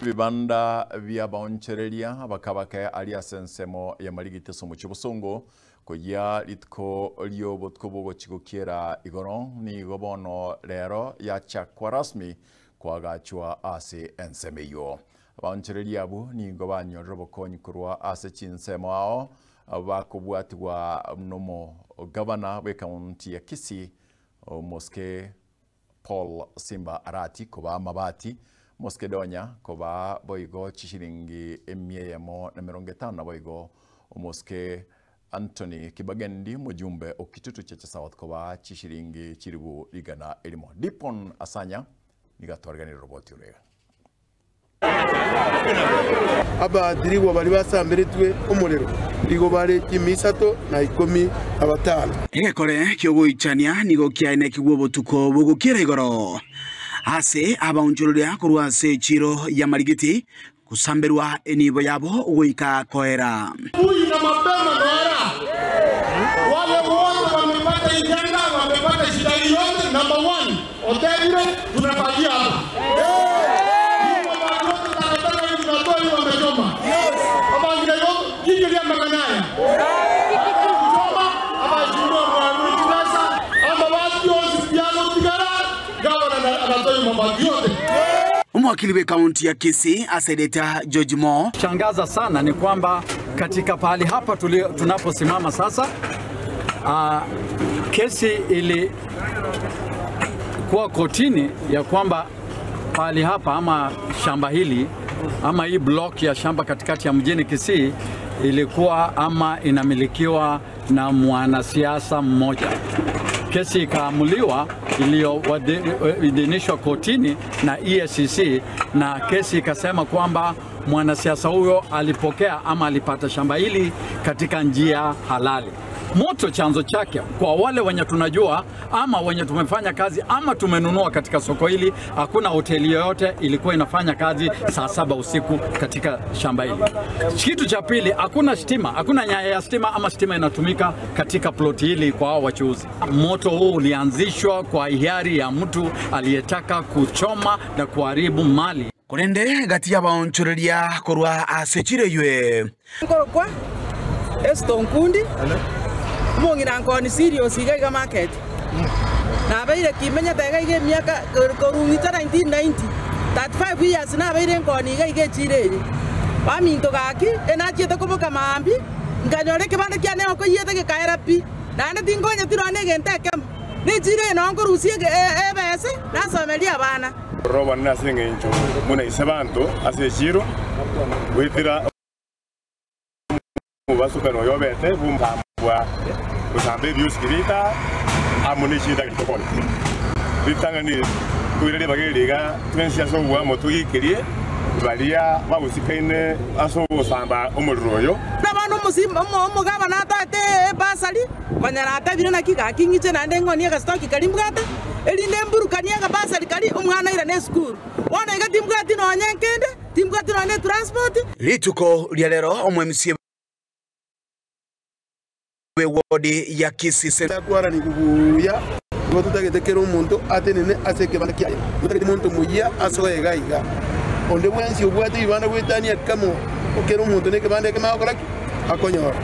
Vibanda vya baonchereria bakabake aliasensemo ya marigite somo chibusongo kujia litko liobotko bogo chigukiera igoro ni gobono lero ya chakwa rasmi kwagachwa ase ensemeyo baonchereria abu ni gobanyo roboko nyikurwa ase chinsemo ao bakobwatiwa nomo governor we county ya Kisii Moske Paul Simba Arati koba mabati Moskedonya koba boigo chishilingi emiyemo na 50 boigo Moske Anthony Kibagendi mujumbe okitutu cheche South koba chishilingi chiribu ligana elimo Dipon Asanya nigatwarganira roboti urega aba dirigo bali basambiritwe omuliro ligo bali kimisato na 15 egekore kyogoichania nigo kiaine kigwo botuko bugukira igoro ase abaunjururia kurwa se chiro ya marigiti kusamberwa enibo yabo goika koera huyu na mapema ndara wale wote wamepata ijanga wamepata shida yote number 1 hotel tunafagia hapa Mwakili wa kaunti ya Kisii Asedeta George Mo. Shangaza sana ni kwamba katika pahali hapa tunaposimama sasa, kesi ili kuwa kotini ya kwamba pahali hapa ama shamba hili ama hii block ya shamba katikati ya mjini Kisii ilikuwa ama inamilikiwa na mwanasiasa mmoja. Kesi ikaamuliwa iliyoidhinishwa kotini na EACC, na kesi ikasema kwamba mwanasiasa huyo alipokea ama alipata shamba hili katika njia halali. Moto chanzo chake kwa wale wenye tunajua ama wenye tumefanya kazi ama tumenunua katika soko hili, hakuna hoteli yoyote ilikuwa inafanya kazi saa 7 usiku katika shamba hili. Kitu cha pili, hakuna stima, hakuna nyaya ya stima ama stima inatumika katika ploti hili kwa hao wachuuzi. Moto huu ulianzishwa kwa hiari ya mtu aliyetaka kuchoma na kuharibu mali. Kurende gati ya baonchoreria korwa asechire ywe. Korokwa Eston Kundi. Mungira nkoni serious iga market. Na baire kimenya tega ige miaka korungita 1990 35 years na baire nkoni iga ige chire. Baminto gaki enachiete koboka maambi nkanyore kibanda kiane ko yete gikaera pi. Na ande tingonya tirone gente kem. Ni chire no nkorusie ebese nasomeria abana. Roba na singencho muna isebanto ase chiro witira mubasukano yobete bumbambwa kusambe byusikirita amunishida kitokoni bitangani kuirere bageriga twensia so motugikirie balia babusikaine aso samba omuliro nabano musimba omugaba natate basali konyara atabire na kikakingiche nande ngoni agastoki kalimbwate elinde mburukania basali kali omwana ira ne school wana igatimbwati nonye nkende timbwati nonye transport lituko lya lero omwe wodi ya Kisii kwara ni kubuya ngotutegetekera omuntu atenene aseke bana kiaye mutagete muntu muya asoega iga onde bwansi obwate ibana gwetania kamo okera omuntu neke bande kemakora akonyora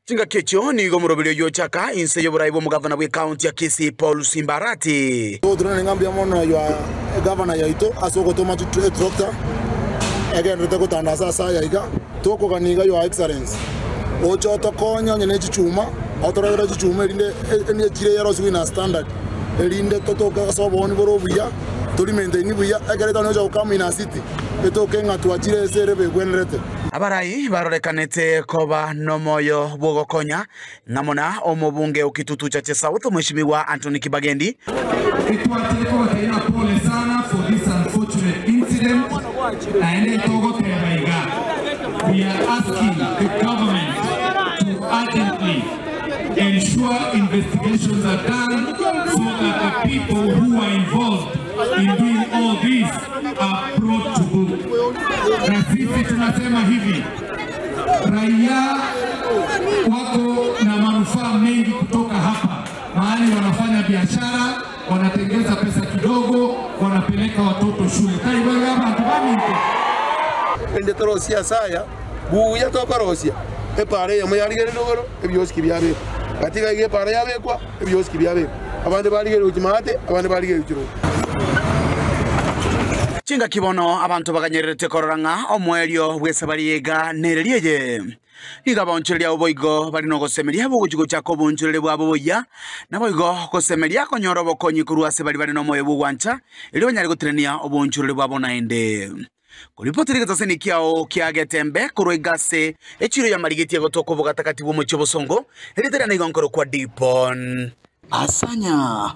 Chinga kecho ni gomorobilio yochaka inse yoburaibo mugavana we county ya Kisii Paul Simba Arati Odrone ngambia mono ya governor yaito asoko toma tractor again rutako tanda sasa yaiga toko kaniga your excellence ocho tokonya nyene chichuma otorera chichuma erinde ene chire yaro na standard erinde totoka sobo ni borobuya tori maintain buya egereta no jokamu ina city etoke ngatwa chire serebe gwenrete abarai barorekanete koba nomoyo bwogokonya ngamona omobunge okitutu cha South Mheshimiwa Anthony Kibagendi itwateko pole sana for this unfortunate incident na ene togo tebaiga. We are asking the government to urgently ensure investigations are done so that the people who are involved in doing all this are brought to book. Na sisi tunasema hivi, raia wako na manufaa mengi kutoka hapa, mahali wanafanya biashara, wanatengeza pesa kidogo, wanapeleka watoto shule. Ende torosia saya buya tokorosia epare yamo yarigere nogoro ebyoski byabe katika ige pare yabekwa ebyoski byabe abandi barigere ukimate abandi barigere ukiro Chinga kibono abantu baganyererete kororanga omwelio bwese bariega nerelieye iga bonchereria oboigo bari nogosemeria bogochigo chako boncherere bwabo boya naboigo gosemeria konyora obokonyi korwa ase bari bari nomoyo bogwancha eri banyare gotirania oboncherere bwabo naende Kuripotiri gataseni kiao kiagetembe korwa igase echiro ya Marigiti gotoko bogatakati bw'omochie Bosongo eritera na igonkoro kwa Dipon Asanya.